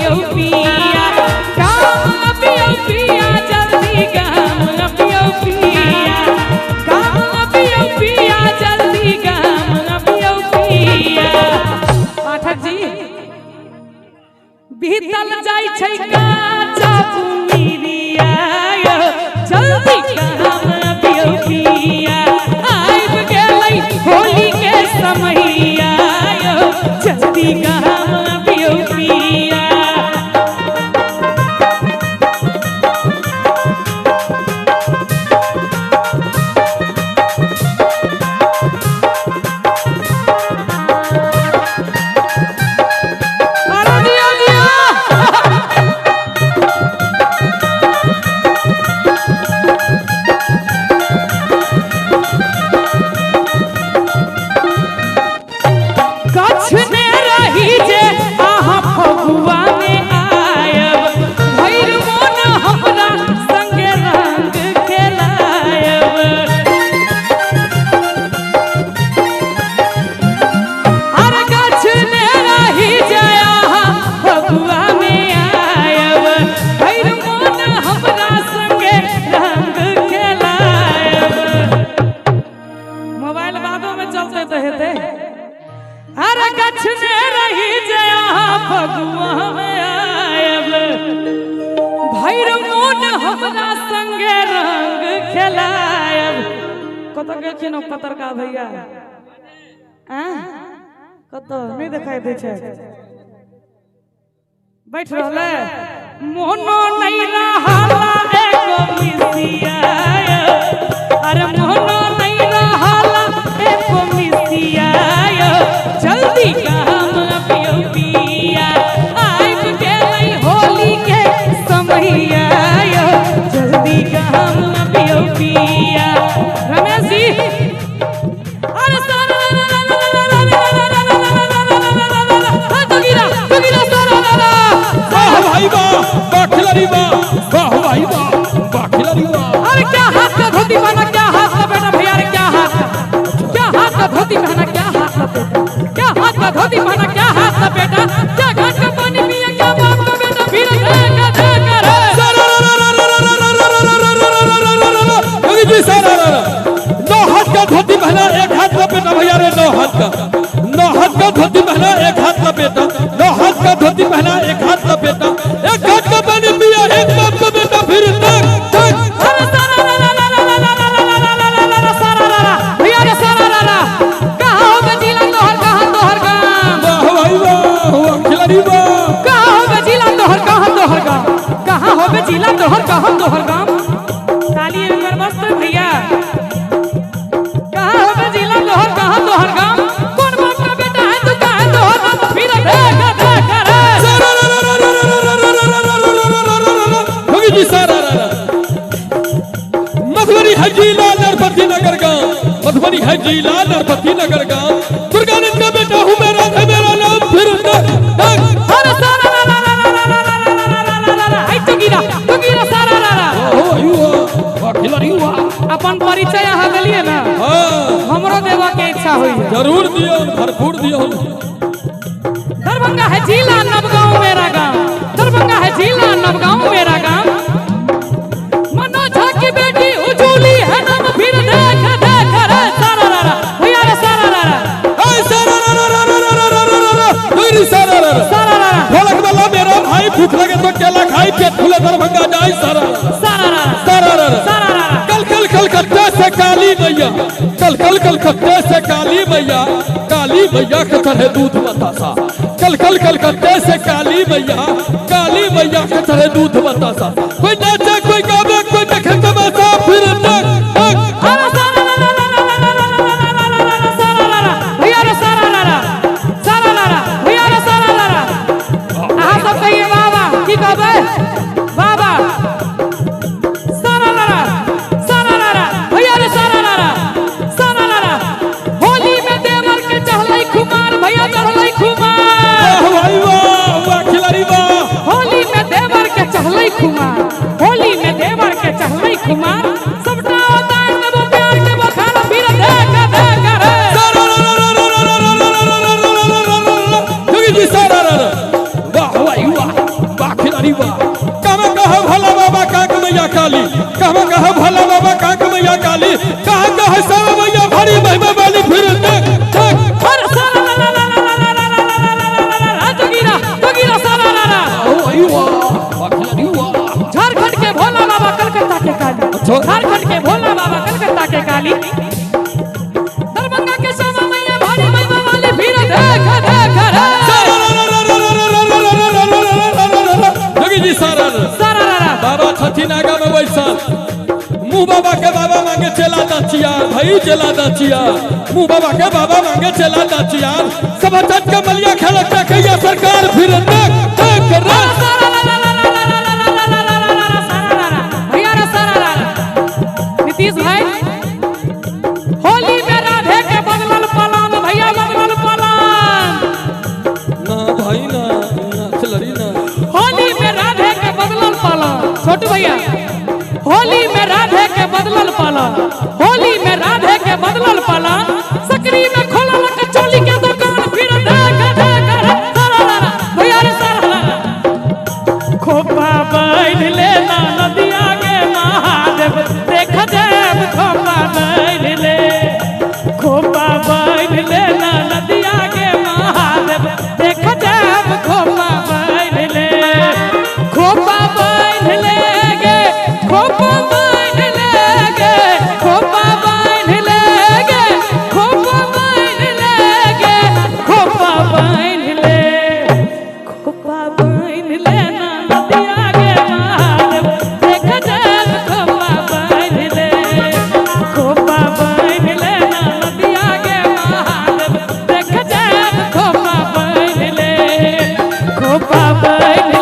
अबियो पिया, गाम अबियो पिया, जल्दी गाम अबियो पिया, गाम अबियो पिया, जल्दी गाम अबियो पिया। पाठक जी बीतल जाय छै काचा कुमिरिया, जल्दी गाम अबियो पिया, आबि गेलै होली के समैया, जल्दी गाम अबियो पिया। अरे दिया दिया कछ ने रही जे अहाँ फगुआ में आयब, भरि मोन हमरा संगे रंग खेलायब। अरे गछ ने रही जे अहाँ फगुआ में आयब, भरि मोन हमरा संगे रंग खेलायब। मोबाइल बादो में चलते तऽ हेतै। अरे गछ ने रही जे अहाँ फगुआ में आयब, भरि मोन हमरा संगे रंग खेलायब। कतऽ गेलखिन ओ पत्रकार भैया? कतऽ नहि देखाइ दै छै, बैठ रहलै। मोनो नहि रहला एको मिसिया, अरे मोनो नहि रहला एको मिसिया, जल्दी गाम अबियो पिया, आबि गेलै होली के समैया, जल्दी गाम अबियो पिया। रमेश जी अरे सारा वाह भाई वाह, वाह खिलाड़ी वाह, वाह भाई वाह, वाह खिलाड़ी वाह। अरे क्या हाथ का धोती पहना, क्या हाथ का बेटा भैया, अरे क्या हाथ, क्या हाथ का धोती पहना, क्या हाथ का बेटा, क्या हाथ का धोती पहना, क्या हाथ का बेटा, क्या घाट का पानी पिया, क्या बाप का बेटा, फिर देखा देखा रे। योगी जी सारा नौ हाथ का धोती पहना, एक हाथ का बेटा भैया रे, नौ हाथ का, नौ हाथ का धोती पहना, एक हाथ का बेटा, नौ हाथ का धोती पहना, एक हाथ का बेटा, एक हाथ का पानी पिया, एक बाप का बेटा, फिर तक तक। अरे सारा रा रा रा रा रा रा रा रा रा रा रा सारा रा रा भैया रे सारा रा रा, कहाँ हो गजीला तोहर, कहाँ तोहर गाम, वाह भाई वाह, वाह खिलाड़ी वाह। कहाँ हो गजीला तोहर, कहाँ तोहर गाम, कहाँ हो गजीला तोहर, कहाँ तोहर गाम। ताली एक बार मस्त भैया। कहाँ हो गजीला तोहर, कहाँ तोहर गाम, कौन बाप का बेटा है तू, कहाँ तोहर नाम, फिर देख देख रे। सारा रा रा रा रा रा रा रा रा रा रा रा रा रा। योगी जी सारा रा रा। मधुबनी है जिला नरपति नगर गांव, मधुबनी है जिला नरपति नगर गांव, दुर्गानंद का बेटा हूँ मैं, राधे मेरा नाम, फिर तक तक। अरे सारा रा रा रा रा रा रा रा रा रा रा रा रा, हाय जोगीरा जोगीरा सारा रा रा। वाह भाई वाह, वाह खिलाड़ी वाह। अपन परिचय अहाँ देलियै ना, हाँ हमरो देबऽ के इच्छा होइए। जरूर दियो, भरपूर दियो। दरभंगा है जिला नवगांव मेरा गांव, दरभंगा है जिला नवगांव मेरा गांव, मनोज झा की बेटी उजूली है नाम, फिर देख देख रे सारा रा रा भैया रे सारा रा रा। ऐ सारा रा रा रा रा रा रा रा रा, योगी सारा रा रा। सारा रा रा ढोलक वाला मेरा भाई, भूख लगे तो केला खाई, पेट फूले दरभंगा जाए, सारा रा रा। सारा रा रा सारा रा रा। सारा रा रा। कल कल कलकत्ते से काली मैया, कल कल कलकत्ते से काली मैया, काली मैया के चढ़े दूध बतासा, कल कल कलकत्ते से काली मैया, काली मैया के चढ़े दूध बतासा, कोई नाचे कोई गावे कोई देखे तमाशा, फिर तक तक। अरे सारा रा रा रा रा रा रा रा रा रा रा रा सारा रा रा भैया रे सारा रा रा, सारा रा रा भैया रे सारा रा रा। अहाँ सब कहिए बाबा, की कहबै बाबा? सारा रा रा सारा रा रा भैया रे सारा रा रा सारा रा रा। होली में देवर के चढ़लै खुमार भैया, चढ़लै खुमार। वाह भाई वाह, वाह खिलाड़ी वाह। होली में देवर के चढ़लै खुमार, होली में देवर अरे वाह। कहाँ कहा भोला बाबा काक मैया काली, कहाँ कहा भोला बाबा काक मैया काली, कहाँ कहा श्यामा मैया भारी महिमा वाली। फिर देख देख और सारा ला ला ला ला ला ला ला ला ला ला ला ला जोगीरा जोगीरा सारा ला ला। अरे वाह वाह खिलाड़ी वाह। झारखंड के भोला बाबा कलकत्ता के काली, झारखंड के भोला बाबा कलकत्ता के काली, दरभंगा के श्यामा मैया भारी महिमा वाली। फिर देख देख रे जोगी जी सारा सारा ला ला। बाबा छथिन आगा में बैसल, मुँह बाबा के बाबा मांगे चला दचिया भाई चला दचिया, मुँह बाबा के बाबा मांगे चला दचिया, सब चट के मलिया खेलक देखैया सरकार। फिर देख देख रे सारा ला ला ला ला ला ला ला ला ला ला ला सारा ला ला भैया रे सारा ला ला। नीतीश भाई होली में राधे के बदलल पलान भैया बदलल पलान ना भाई ना ना खिलाड़ी ना। होली में राधे के बदलल पलान छोटू भैया, होली में राधे के बदलल पलान, होली में राधे के बदलल पलान, सकरी में खोलल कचौली के दुकान। फिर देख देख रे सारा ला ला भैया रे सारा ला ला। खोपा बांध ले ना नदिया के महादेव देख देव, खोपा बांध ले, खोपा बांध ले ना नदिया के महादेव देख देव, खोपा बांध ले, खोपा बांध ले गे, खोपा बांध ले गे, खोपा बांध ले गे, खोपा बांध ले गे, खोपा बांध ले, खोपा बांध ले ना नदिया के महादेव देख देव, खोपा बांध ले, खोपा बांध ले ना नदिया के महादेव देख देव, खोपा बांध ले, खोपा बांध